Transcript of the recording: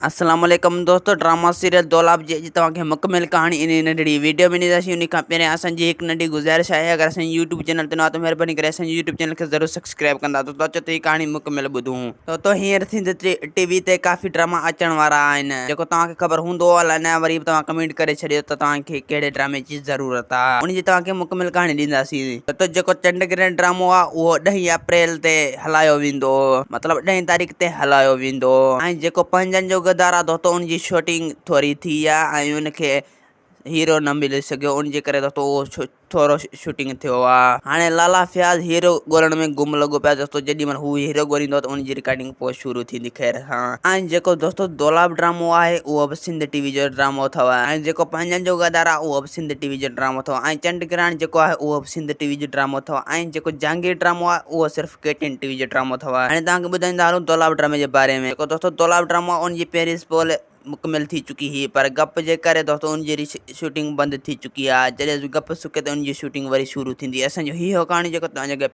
السلام عليڪم دوستو ڊراما سيريل دولاب جي اڄ توهان کي مڪمل ڪهاڻي انهي ننڍڙي ويڊيو ۾ ڏينداسين انهي کان پهريان اسان جي هڪ ننڍي گذارش آهي اگر اسان جي يوٽيوب چينل تي نوان آهيو ته مهرباني ڪري اسان جي يوٽيوب چينل کي ضرور سبسڪرائب ڪندا دوستو اچو ته هي ڪهاڻي مڪمل ٻڌون. دوستو هينئر سنڌ ٽي وي تي ڪافي ڊراما اچڻ وارا آهن جيڪو توهان کي خبر هوندو الائي نه وري به توهان ڪمينٽ ڪري ڇڏيو ته توهان کي ڪهڙي ڊرامي جي ضرورت آهي ان جي توهان کي مڪمل ڪهاڻي ڏينداسين دوستو جيڪو چنڊ گرهڻ ڊرامو آهي اهو ڏهين اپريل تي هلايو ويندو مطلب ڏهين تاريخ تي هلايو ويندو ۽ جيڪو پنهنجن جو غدار آ دوستو ان جي شوٽنگ ٿوري ٿي آ ۽ ان کي هيرو نه ملي سگهيو ان جي ڪري دوستو اهو ٿورو شوٽنگ ٿيو آ هاڻي لالا فياض هيرو ڳولڻ ۾ گم لڳو پيو دوستو جيڏي مهل هو هيرو ڳوليندو ته ان جي رڪارڊنگ پوء شروع ٿيندي خير سان ۽ جيڪو دوستو دولاب ڊرامو آهي اهو به سنڌ ٽي وي جو ڊرامو اٿو ۽ جيڪو پنهنجن جو غدار آ اهو به سنڌ ٽي وي جو ڊرامو اٿو ۽ چنڊ گرهڻ جيڪو آهي اهو به سنڌ ٽي وي جو ڊرامو اٿو ۽ جيڪو جهانگير ڊرامو آهي اهو صرف ڪي ٽين ٽي وي جو ڊرامو اٿو. هاڻي توهان کي ٻڌائيندا هلون دولاب ڊرامي جي باري ۾. جيڪو دوستو دولاب ڊرامو آهي ان جي پهرين اسپول مڪمل ٿي چڪي هئي پر گپ جي ڪري دوستو ان جي شوٽنگ بند ٿي چڪي آهي جڏهن گپ سڪي ته ان جي شوٽنگ وري شروع ٿيندي. اسان جو هي هو ڪهاڻي جيڪو توهان جي.